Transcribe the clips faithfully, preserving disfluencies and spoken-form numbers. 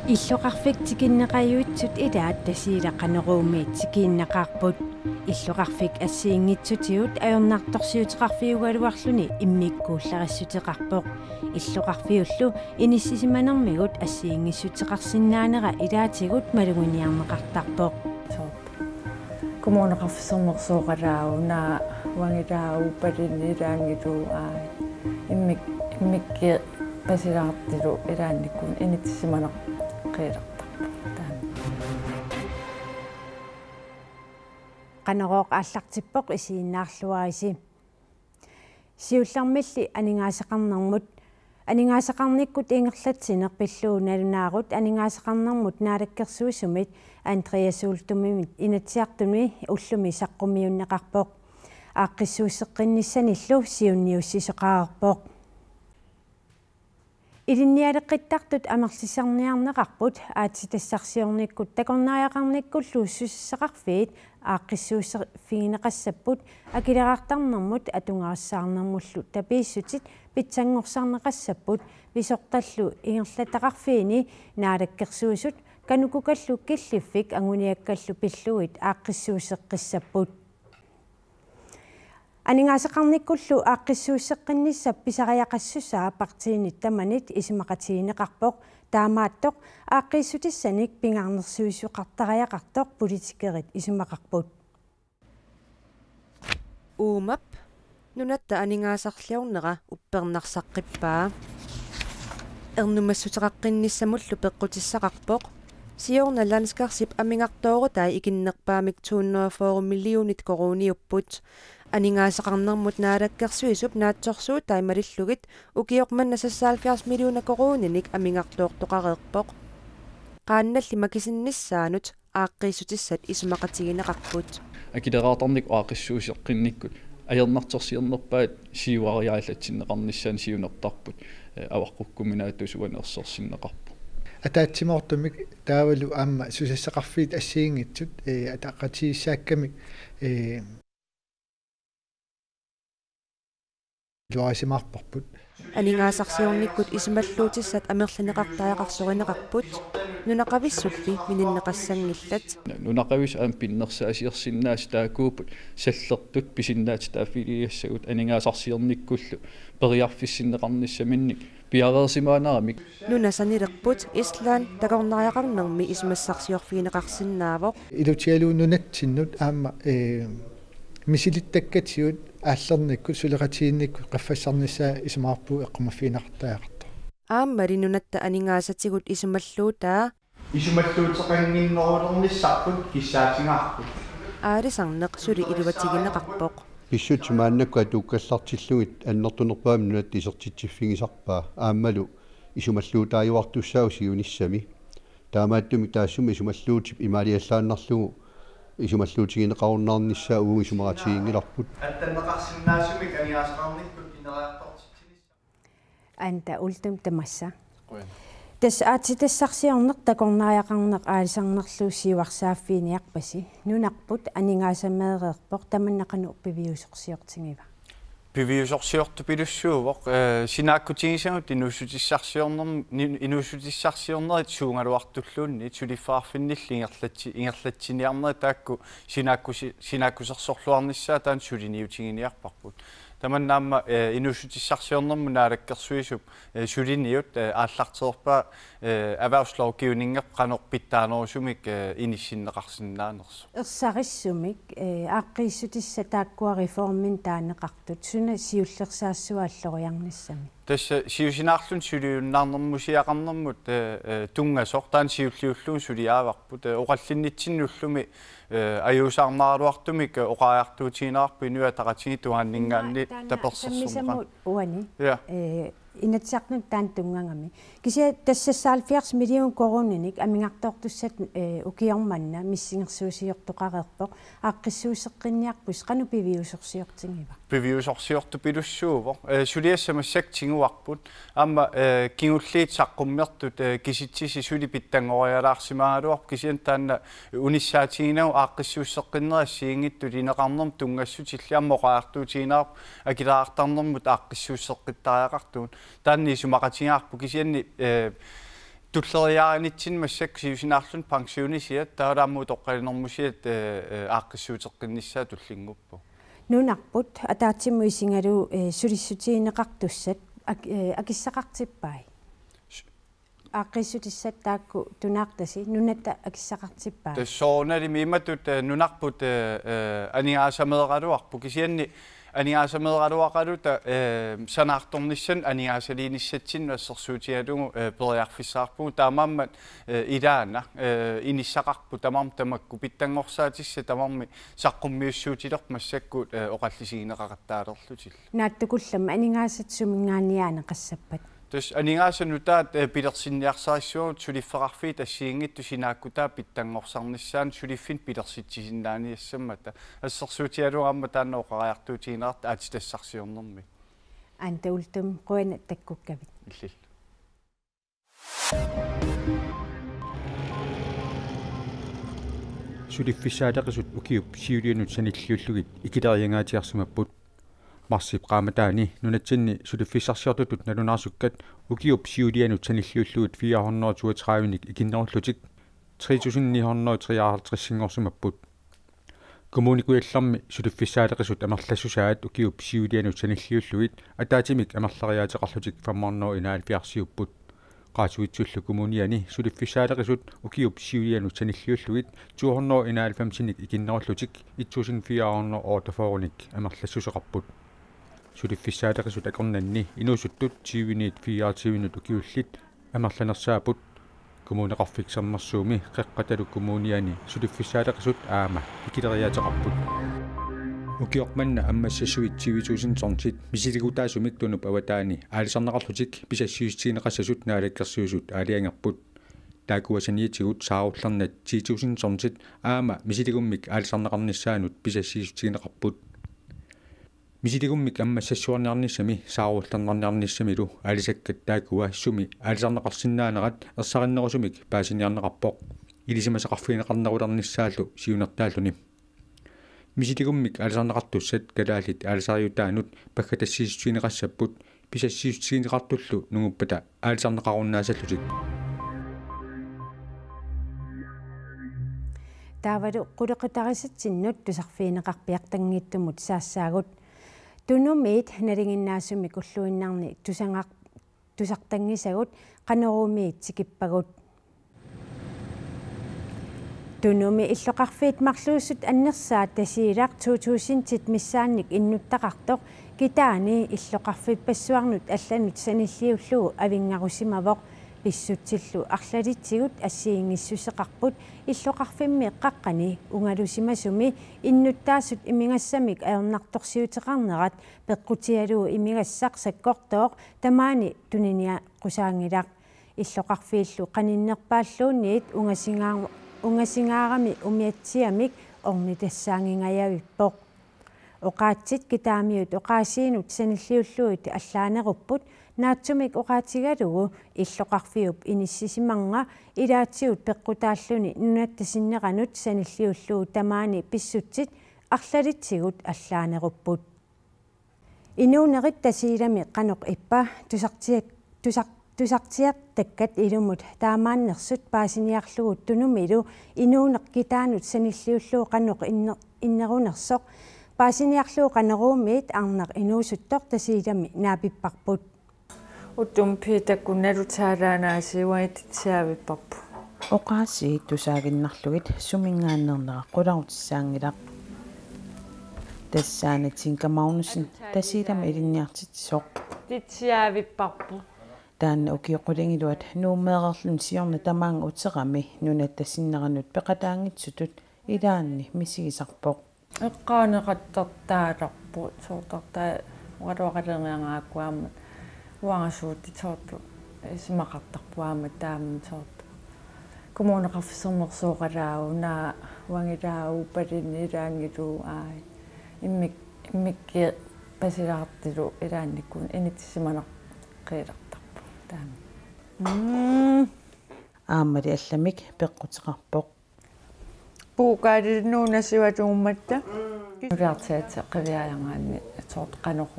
Illoqarfik tikinneqajuitsut ilaat Tasiilaq Qanoroomi tikiinneqarput. Illoqarfik assigiinngitsutigut ajornartorsiuteqarfiugaluarluni immikkuullarissuteqarpoq. Illoqarfiullu inissisimanermigut assigiinngissuteqarsinnaanera ilaatigut maluginiarneqartarpoq. Kommuneqarfissorneq sooqalaaruna, uangilaarpalunni ilaannilu, aa, immik-, immikkuuppasilaartilu ilaannikkut inissisimaneq qiilertarpoq. Taanna. Qanorooq aallartippoq, isiginnaarluarisi. Siullermilli aningaasaqarnermut. Aningaasaqarnikkut ingerlatsineq pillugu nalunaarut aningaasaqarnermut naalakkersuisumit Andreas Uldumimit Inatsisartuni ullumi saqqumiunneqarpoq. Aaqqissuusseqqinnissanillu siunniussisoqareerpoq. Ilinnialeqqittartut amerlisarniarneqarput aatsitassarsiornikkut takornariaqarnikkullu susassaqarfiit aaqqissuussiffigineqassapput, akileraartarnermut atugarissaarnermullu tapiissutit pitsanngorsarneqassapput, pisortallu ingerlataqarfiini Naalakkersuisut, KANUKOKA-llu Killiffik anguniakkallu pillugit aaqqissuusseqqissapput. Aningaasaqarnikkullu aaqqissuusseqqinnissap pisariaqassusaa partiinit tamanit isumaqatigineqarpoq, taamaattoq aaqqiissutissanik pingaarnersiuisoqartariaqartoq politikerit isumaqarput. Uumap nunatta aningaasarliornera uppernarsaaqqippaa. Ernumassuteqaqqinnissamullu peqqutissaqarpoq. Siorna landskartip amigartoorutai ikinnerpaamik to hundrede og fyrre millionit koruuniupput. Aningaasaqarnermut Naalakkersuisup naatsorsuutai malillugit ukioq manna seksoghalvfjerds millioner koruuninik amigartoortoqareerpoq. Qaannalli makisinnissaanut aaqqiissutissat isumaqatigineqarput. Akileraartarnikkut aaqqissuusseqqinnikkut ajornartorsiornerpaat siuariaallatsinneqarnissaanut siunertarput, eh, avaqqukkuminaatut uani ersersinneqarpoq. Ataatsimoortumik taavalu aamma susassaqarfiit assigiinngitsut, eh, ataqatigiissaakkamik, eh, iluarisimaarparput. Aningaasarsiornikkut isumalluutissat amerlineqartariaqarsorineqarput, nunaqavissulli mininneqassanngillat. Nunaqavissut aamma pinnersaasiorsinnaasut taakkuupput sallertut pisinnaatitaaffiligassagut aningaasarsiornikkullu periarfissinneqarnissaminnik piareersimaaneramik. Nuna sanilerput Island takornariaqarnermi isumassarsiorfigineqarsinnaavoq. Ilutigalugu nunatsinnut aamma, eh, misilittakkatigut aallernikkut suleqatigiinnikkut qaffassarnissaa isumaqarpugut eqqumaffigineqartariaqartoq. Aammali nunatta aningaasatigut isumalluutaa. Isumalluuteqannginnerulernissarput kissaatigaarput. Aalisarneq suli iluatigineqarpoq. Pissutsit maannakkut atuukkallartillugit annertunerpaamik nunatta isertitsiffigisarpaa aammalu isumalluutaajuartussaavoq siunissami. Taamaattumik taassuma isumalluutip imaaliallaannarlugu isumalluutigineqarunnaarnissaa uagut isumaqatiginngilarput. Attanneqarsinnaasumik aningaasaqarnikkut ineriartortitsinissaq. Anda Uldum tamassa. Qujan. Tassa aatsitassarsiorneq takornariaqarneq aalisarnerlu siuarsaaffiiniarpasi. Nunarput aningaasameereerpoq, tamanna qanoq piviusorsiortigiva? Piviusorsiortupilussuuvoq, eh, sinaakkutigisagut inuussutissarsiornerm-, ni-, inuussutissarsiornerit suugaluartulluunniit suliffeqarfinnilli ingerlatsi-, ingerlatsiniarnerit taakku sinaakkusi-, sinaakkusersorluarnissaat taanna suliniutiginiarparput. Tamanna aamma, eh, inuussutissarsiornermut Naalakkersuisup, eh, suliniut, eh, aallartereerpaa, eh, erhvervslovgivningi qanoq pitsaanerusumik, eh, inissinneqarsinnaanersoq. Ersarissumik, eh, aaqqiissutissat taakkua reformimik taaneqartut suna siullersaassuaq alloriarnissamik? Tassa siusinaarluni suliunnaarnermusiaqarnermut, eh, eh, tunngasoq taanna siulliullugu suliaavarput, eh, oqallinnitsinnut ullumi, eh, ajuusaarnaraluartumik, eh, oqariartuutigineqarpoq Inuit Ataqatigiit tungaanninngaanniit tapersersorneqarneq. Taanna sammisammut uani. Ja. Eh, Inatsisartuni taanna tunngagami. Kisianni tassa seksoghalvfjerds million koruuninik amigartoortussat, eh, ukioq manna missingersuusiortoqareerpoq, aaqqissuusseqqinniarpusi qanoq piviusorsiortigiva? Piviusorsiortupilussuuvoq. Eh, suliassat massakkut tiguarput. Aamma, eh, kingulliit saqqummertut, eh, kisitsisit suli pitsanngorialaarsimagaluarput, kisianni taanna unissaatiginagit aaqqissuusseqqinneri assigiinngitsut ineqarnermut tunngassutillit aamma oqariartuutigineqarpoq akileraartarnermut aaqqissuusseqqittariaqartugut. Taanna isumaqatigaarput kisianni, eh, tulleriiaarinitsinni massakkut siusinaarluni pensionisiat taavalu aamma utoqqalinermusiat, eh, eh, aaqqissuuteqqinnissaat tullinnguuppoq. Nunarput ataatsimut isigalugu, eh, sulissutigineqartussat ak-, eh, akissaqartippai? S- Aaqqissutissat taakku tunaartasi nunatta akissaqartippai? Tassa soorunalimi imatut, eh, nunarput, eh, eh, aningaasameeraluarpoq, kisianni aningaasameeraluaqaluta, eh, sanaartornissanut aningaasaliinissatsinnut assersuutigalugu, eh, periarfissaqarpugut, taamaammat, eh, ilaana, eh, inissaqarput tamarmik tamakku, pitsanngorsaatissaat tamarmik saqqummiussuutilerput massakkut, eh, oqallisigineqaqattaalerlutillu. Naatsukullammik aningaasat suminngaanniit aaneqassappat? Tassa aningaasat nutaat, eh, pilersinniarsarissavagut suliffeqarfiit assigiinngitsut sinaakkutaa pitsanngorsarnissaannut suliffinnik pilersitsisinnaaniassammata. Assersuutigalugu aamma taanna oqariartuutigineqartoq aatsitassarsiornermi. Anda Uldum, qujanaq takkukkavit. Illillu. Suliffissaaleqisut ukiup siulianut sanilliullugit ikileriangaatsiarsimapput. Marsip qaammataani nunatsinni suliffissarsiortutut nalunaarsukkat ukiup siulianut sanilliullugit fire hundrede toogtredive-nik ikinnerullutik tre tusind ni hundrede treoghalvtreds-inngorsimapput. Kommune Kujallermi suliffissaaleqisut amerlassusaat ukiup siulianut sanilliullugit ataatsimik amerleriaateqarlutik fem hundrede enoghalvfjerds-iupput. Qaasuitsullu kommuniani suliffissaaleqisut ukiup siulianut sanilliullugit to hundrede enoghalvfems-inik ikinnerullutik et tusind fire hundrede otteogfyrre-nik amerlassuseqarput. Suliffissaaleqisut akornanni inuusuttut tyve-niit fireogtyve-nut ukiullit amerlanersaapput. Kommuneqarfik Sermersuumi Qeqqatalu Kommuniani suliffissaaleqisut aamma ikileriaateqarput. Ukioq manna ammassassuit tyve tusind tonsit misiligutaasumik Tunup avataani aalisarneqarlutik pisassiissutigineqassasut Naalakkersuisut aalajangerput. Taakkua saniatigut saarullernat ti tusind tonsit aamma misiligummik aalisarneqarnissaannut pisassiissutigineqarput. Misiligummik ammassassuarniarnissami saarullernarniarnissamilu aalisakkat taakkua sumi aalisarneqarsinnaanerat ersarinnerusumik paasiniarneqarpoq, ilisimasaqarfigineqarnerulernissaallu siunertaalluni. Misiligummik aalisarneqartussat kalaallit aalisariutaannut paggatassiissutigineqassapput pisassiissutigineqartullu nunguppata aalisarneqarunnaasallutik. Taavalu qulequtarisatsinnut tusarfigineqarpiartanngitsumut saassaagut. Tunumiit nalinginnaasumik ulluinnarni tusangaq-, tusartanngisagut Qanoruumiit tikippagut. Tunumi illoqarfiit marluusut annersaat Tasiilaq to tusindit missaannik innuttaqartoq kitaani illoqarfippassuarnut allanut sanilliullugu avinngarusimavoq. Pissutsillu arlalitsigut assigiinngissuseqarput illoqarfimmi qaqqani ungalusimasumi innuttaasut imigassamik ajornartorsiuteqarnerat peqqutigalugu imigassaq sakkortooq tamaani tuniniaqqusaanngilaq. Illoqarfiillu qaninnerpaalluunniit ungasingaa-, ungasingaarami umiatsiamik ornitassaanngingajavippoq. Oqaatsit kitaamiut oqaasiinut sanilliullugit allaanerupput, naatsumik oqaatigalugu illoqarfiup inissisimanera ilaatigut peqqutaalluni nunatta sinneranut sanilliullugu tamaani pissutsit arlalitsigut allaanerupput. Inuunerit Tasiilami qanoq ippa tusartiat-, tusar-, tusartiartakkat ilumut taamaannersut paasiniarlugu Tunumilu inuuneq kitaanut sanilliullugu qanoq inne-, innerunersoq paasiniarlugu Qanoruumiit arnaq inuusuttoq Tasiilami naapipparput. Utumpi takunalu taalaanaasiuai titsiaavipparput. Oqaasii tusaaginnarlugit suminngaanneernerat qularutissaanngilaq. Tassaana Tinka Magnussen Tasiilami ilinniartitsisoq. Titsiaavipparput. Taanna ukioq qulingiluat Nuummeereerluni siorna tamaanga uterami nunatta sinneranut peqataanngitsutut ilaanni misigisarpoq. Eqqaaneqartartaalerput soorlu taava oqaloqaleriaraakkua aamma Uanga suutit soorlu isumaqartarpoq aamma taama soorlu. Kommuneqarfik Sermersuup qalaa una uangilaau palinni ilaangilu ai. Immik-, immikki pasilaartilu ilaannikkut inissisimanaqqiilertarpoq taama. Mm. Aammali allamik peqquteqarpoq. Puukaalillu nuuna sivaluummatta. Nuliartiaatsit qiviajangaanni soorlu qanoq.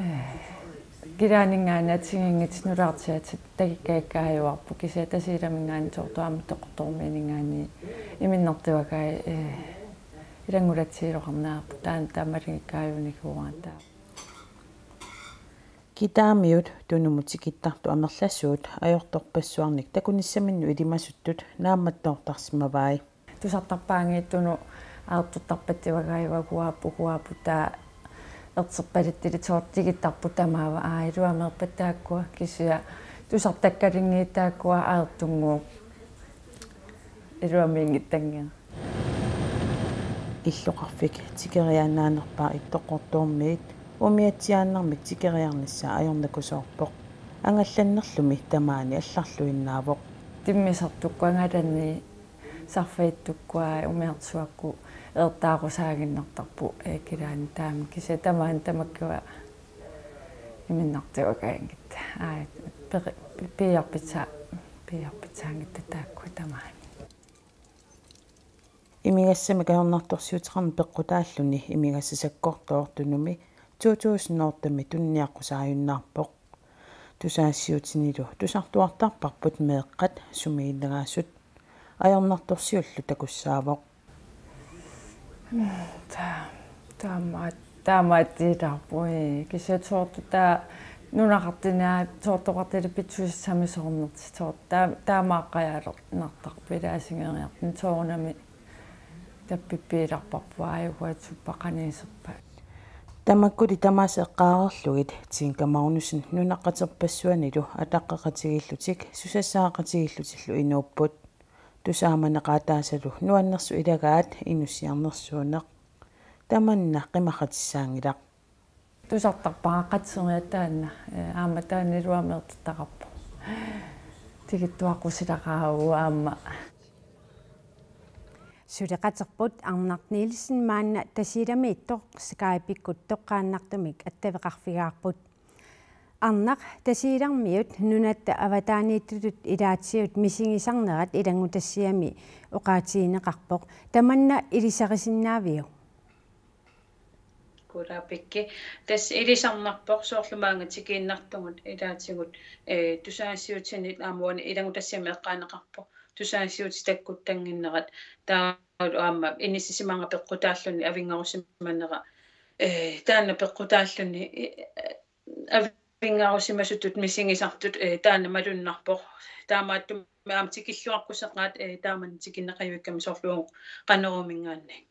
Eh, kilaaninngaanniit assigiinngitsut nuliartiaatsit takikkaajuarput kisianni Tasiilaminngaanniit soorlu aamma Qaqortormiininngaanniit iminnertuakai, eh, ilanngulatsiiloqarneqarput taanna taamaalinngikkaajunikuuaat taava. Kitaamiut Tunumut tikittartut amerlasuut ajortorpassuarnik takunissaminnut ilimasuttut naammattoortarsimavai. Tusartarpaanngikkuni aartortarpatsivagai uaguaappoq uguaappoq taava erserpalittilit soorlu tikittarput tamaava aa iluameerpat taakkua kisianni tusartakkalinngiit taakkua aartunngooq iluamiinngittanngilaq. Illoqarfik tikeriaannaanerpaaq Ittoqqortoormiit umiatsiaannarmik tikeriarnissaa ajornakusoorpoq. Angallannerlumi tamaani allarluinnaavoq. Timmisartukkut angallanneq sarfaqartukkut umiarsuakkut eertaarusaaginnartarpoq, eh, kilaani taama kisianni tamaani tamakkua iminnertuakaanngitsoq. Ai, peri-, piiarpitsa-, piiarpitsaanngitsoq taakkua tamaani. Imigassamik ajornartorsiuteqarneq peqqutaalluni imigassaq sakkortooq Tunumi to tusind otte-mi tuniniaqqusaajunnaarpoq. Tusagassiuutinilu tusartuartarparput meeqqat sumiginnagaasut. Ajornartorsiullu takussaavoq. Ta-, taama-, taamaattiilaarpoq, ii, kisianni soorlu taava nunaqartuniit soorlu oqartili pitsussami soornertik soorlu taa-, taamaaqqajaalernartarpoq ilaasigeriartuni soorunami tappippiilarparput aajuku atsuppa qanigiserpat. Tamakkuli tamaasa eqqaareerlugit Tinka Magnussen nunaqqaterpassuanilu ataqqeqatigiillutik susassaqaqatigiillutillu inuupput. Tusaamaneqaataasalu nuannersut ilagaat inussiarnersuuneq. Tamanna qimaqatissaanngilaq. Tusartarpara qatseriat taanna, eh, aamma taanna iluameertitaqarpoq. Tikittuaqqusilaraa aamma. Suleqaterput Arnaq Nielsen maanna Tasiilamiittoq Skype-ikkut toqqaannartumik attaveqarfigaarput. Arnaq, Tasiilarmiut nunatta avataaniittutut ilaatigut misigisarnerat ilanngutassiami oqaatigineqarpoq. Tamanna ilisarisinnaaviuk? Qujanaq Pikki. Tassa ilisarnarpoq soorlu maanga tikiinnartugut ilaatigut, eh, tusagassiuutiniit aamma uani ilanngutassiami eqqaaneqarpoq. Tusagassiuutit takkuttannginnerat taavalu aamma inissisimanerat peqqutaalluni avinngarusimanera. Eh, taanna peqqutaalluni, eh, avinngarusimasutut misigisartut, eh, taanna malunnarpoq. Taamaattumik aamma tikilluaqquseqaat, eh, taamani tikinneqajuikkami soorlu Qanoruminngaanniit.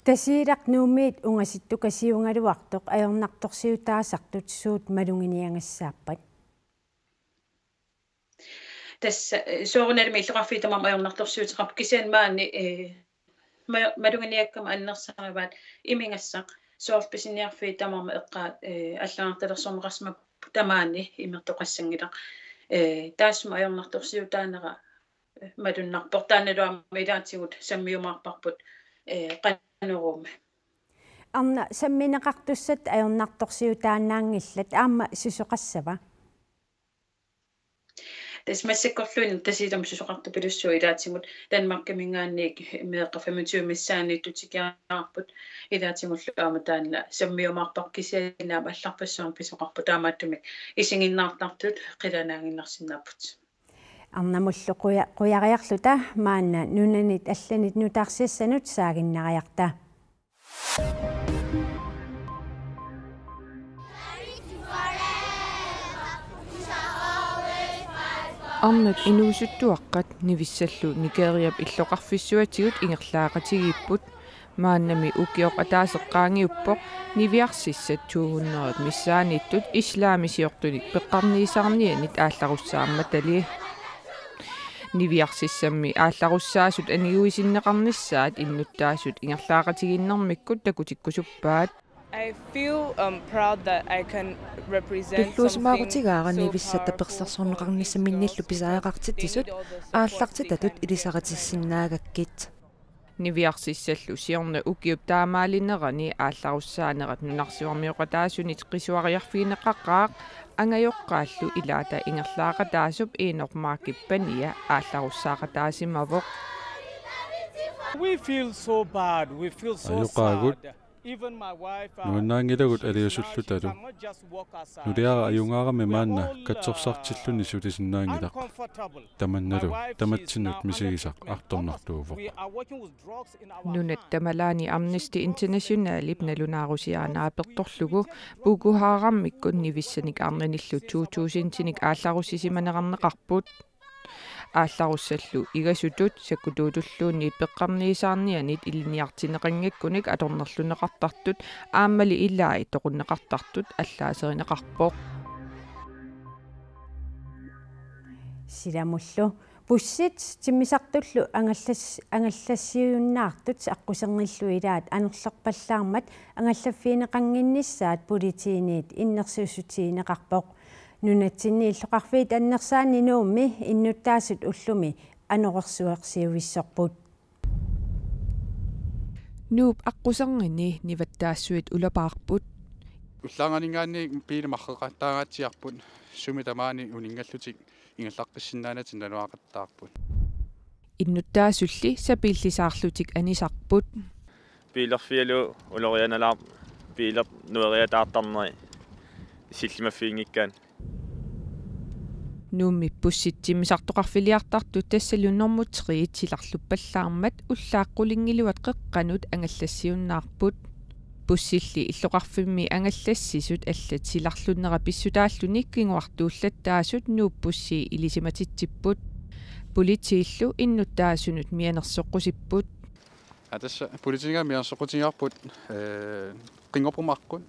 Tasiilaq Nuummiit ungasittukasiugaluartoq ajornartorsiutaasartut suut maluginiagassaappat? Tassa, eh, soorunalimi illoqarfiit tamarmik ajornartorsiuteqarput kisianni maani, eh, ma-, maluginiakkama annersarivaat imigassaq soorlu pisiniarfiit tamarmik eqqaat, eh, allagartalersorneqarsimapput tamaani imertoqassanngilaq. Eh, taassuma ajornartorsiutaanera, eh, malunnarpoq taannalu aamma ilaatigut sammiumaarparput, eh, Qanorumi. Arnaq, sammineqartussat ajornartorsiutaannaanngillat aamma susoqassava? Tassa massakkorluunniit Tasiilamut susoqartupilussuuvoq ilaatigut Danmarkiminngaanniit meeqqat femogtyve missaanniittut tikiaarput ilaatigullu aamma taanna sammiumaarparput kisianni aamma allarpassuarnik pisoqarpoq taamaattumik isiginnaartartut qilanaaginnarsinnaapput. Arnamullu quja-, qujariarluta maanna nunanit allanit nutaarsiassanut saaginnariarta. Arnat inuusuttuaqqat Nivissallu Nigeriap illoqarfissuatigut ingerlaaqatigiipput. Maannami ukioq ataaseq qaangiuppoq niviarsissat to hundrede missaanniittut islamisiortunik peqqarniisaarnianit aallarussaammatali. Niviarsissammi aallarussaasut aniguisinneqarnissaat innuttaasut ingerlaaqatigiinnermikkut takutikkusuppaat. I feel um, proud that I can represent Pilluusimaarutigaara something so nivissat powerful tapersersorneqarnissaminnillu pisariaqartitsisut aallartitatut ilisaritissinnaagakkit. Niviarsissallu siorna ukiup taamaalinerani aallarussaanerat nunarsuarmioqataasunit qisuariarfigineqaqaaq angajoqqaallu ilaata ingerlaaqataasup Enoch Markip pania aallarussaaqataasimavoq. We feel so bad. We feel so Ajoqaagut. Sad. Even my wife, uh, Nuannaanngilagut she is aliasullutalu. Now, she cannot just walk aside. Nuliara ajugaarami maanna katsorsartilluni sulisinnaanngilaq. Tamannalu tamatsinnut misigisaq artornartuuvoq. Nunat tamalaani Amnesty Internationalip nalunaarusiaanera apertorlugu Boko Haramikkut nivissanik arnanillu to tusindinik aallarussisimanerarneqarput. Aallarussallu igasutut sakkutuutulluunniit peqqarniisaarnianit ilinniartinneqanngikkunik atornerlunneqartartut aammali ilai toqunneqartartut allaaserineqarpoq. Silamullu. Bussit timmisartullu angallas-, angallassiunnaartut aqquserngillu ilaat anorlerpallaarmat angallaffigineqannginnissaat politiinit innersuussutigineqarpoq. Nunatsinni illoqarfiit annersaanni Nuummi innuttaasut ullumi anorersuarsiuissorput. Nuup aqquserngini nivattaassuit ulapaarput. Ullaannganinngaanniit biili marreqattaangaatsiarput, sumi tamaani uninngallutik ingerlaqqissinnaanatik naluaqattaarput. Innuttaasulli sapiillisaarlutik anisarput. Biilerfialu ulorianalaarpoq biileq nueriataartarneri sillimaffiginngikkaanni. Nuummi bussit timmisartoqarfiliartartut tassalu normu tre silarluppallaarmat ullaaq qulinngiluat qeqqanut angallassiunnaarput. Bussilli illoqarfimmi angallassisut allat silarlunnera pissutaalluni kinguartuullattaasut Nuup Bussi ilisimatitsipput. Politiillu innuttaasunut mianersoqqusipput. Aa, tassa politiinit mianersoqqutigaarput, ee, Qinngorpumut aqqut.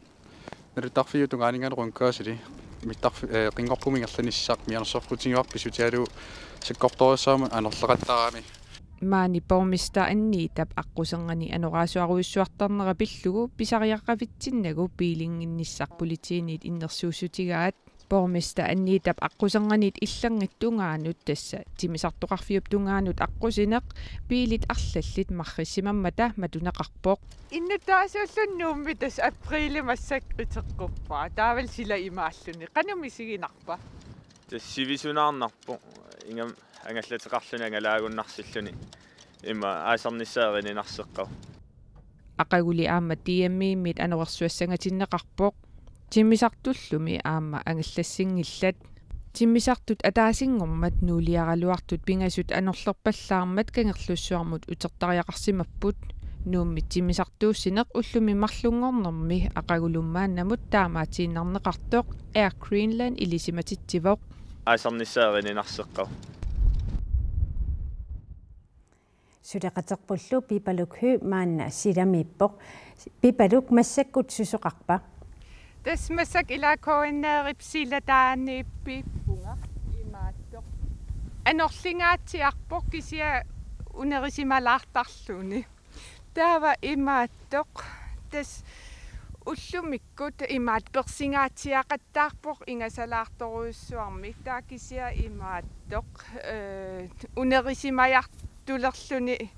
Naluttarfiup tungaaninngaanniit rundkørseli. Mittarf-, ee, Qinngorpumut ingerlanissaq mianersoqqutigaarput pissutigalugu sakkortoorujussuarmik anorleqattaarami. Maani borgmester Aniitap aqquserngani anoraasuarujussuartarnera pillugu pisariaqavitsinnagu biilinnginnissaq politiinit innersuussutigaat. Borgmester Aniitap aqquserngani illanngitsoq tungaanut tassa timmisartoqarfiup tungaanut aqqusineq biilit arlallit marrissimammata matuneqarpoq. Innuttaasuulluni Nuummi tassa apriili massakkut iteqquppaat. Taavalu sila imaalluni. Qanoq misiginarpa? Tassa sivisunaarnarpoq. Ingammik angallateqarluni angalaagunnarsilluni. Ima aasarnissaa erininarseqqavoq. Aqaguli aamma D M I-miit anorersuassangatinneqarpoq. Timmisartullumi aamma angallassinngillat. Timmisartut ataasinngormat nuuliaraluartut pingasut anorlerpallaarmat Kangerlussuarmut utertariaqarsimapput. Nuummi timmisartuussineq ullumi marlunngornermi aqagulu maannamut taamaatiinnarneqartoq Air Greenland ilisimatitsivoq. Aasarnissaa erininarseqqavoq. Suleqaterpullu Pipaluk Høegh maanna silamiippoq. Pipaluk, massakkut susoqarpa? Tassa massakkut ila K N R-ip silataaniippiippunga imaattoq. Anorlingaatsiarpoq kisianni unerisimalaartarluni. Taava imaattoq. Tassa ullumikkut imaattoq persingaatsiaqattaarpoq ingasalaartorujussuarmik. Taava kisianni imaattoq, ee, unerisimajartulerluni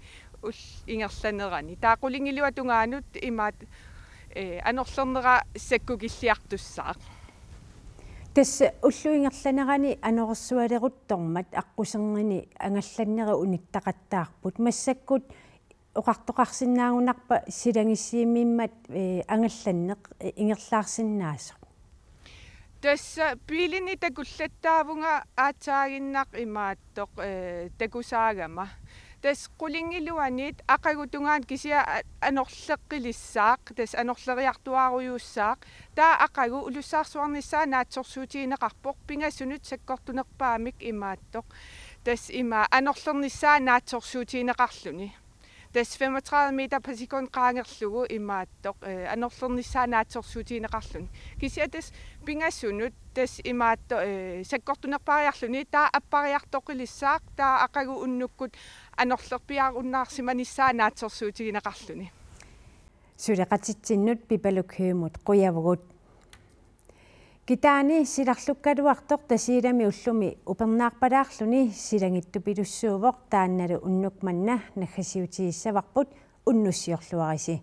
ul-, ingerlanerani. Taava qulingiluat tungaanut imaattoq, ee, anorlernera sakkukilliartussaaq. Tassa ullup ingerlanerani anorersualeruttormat aqquserngini angallannera unittaqattaarput. Massakkut oqartoqarsinnaagunarpa silagissiimimmat, ee, angallanneq, ee, ingerlaarsinnaasoq? Tassa biilinik takullattaavunga aatsaaginnaq imaattoq, ee, takusaagama. Tassa qulingiluanit aqagu tungaanut kisianni a-, anorleqqilissaaq, tassa anorleriartuaarujussaaq. Taava aqagu ulussaarsuarnissaa naatsorsuutigineqarpoq pingasunut sakkortunerpaamik imaattoq. Tassa ima anorlernissaa naatsorsuutigineqarluni. Tassa femogtredive meter per sekund qaangerlugu imaattoq, ee, anorlernissaa naatsorsuutigineqarluni. Kisianni tassa pingasunut tassa imaattoq, ee, sakkortunerpaariarluni, taava appariartoqqilissaaq, taava aqagu unnukkut anorlerpiarunnaarsimanissaa naatsorsuutigineqarluni. Suleqatitsinnut Pipaluk Høeghimut qujavugut. Kitaani silarlukkaluartoq Tasiilami ullumi upernaarpalaarluni silagittupilussuuvoq, taannalu unnuk manna naggasiutigissavarput, unnussiorluarisi.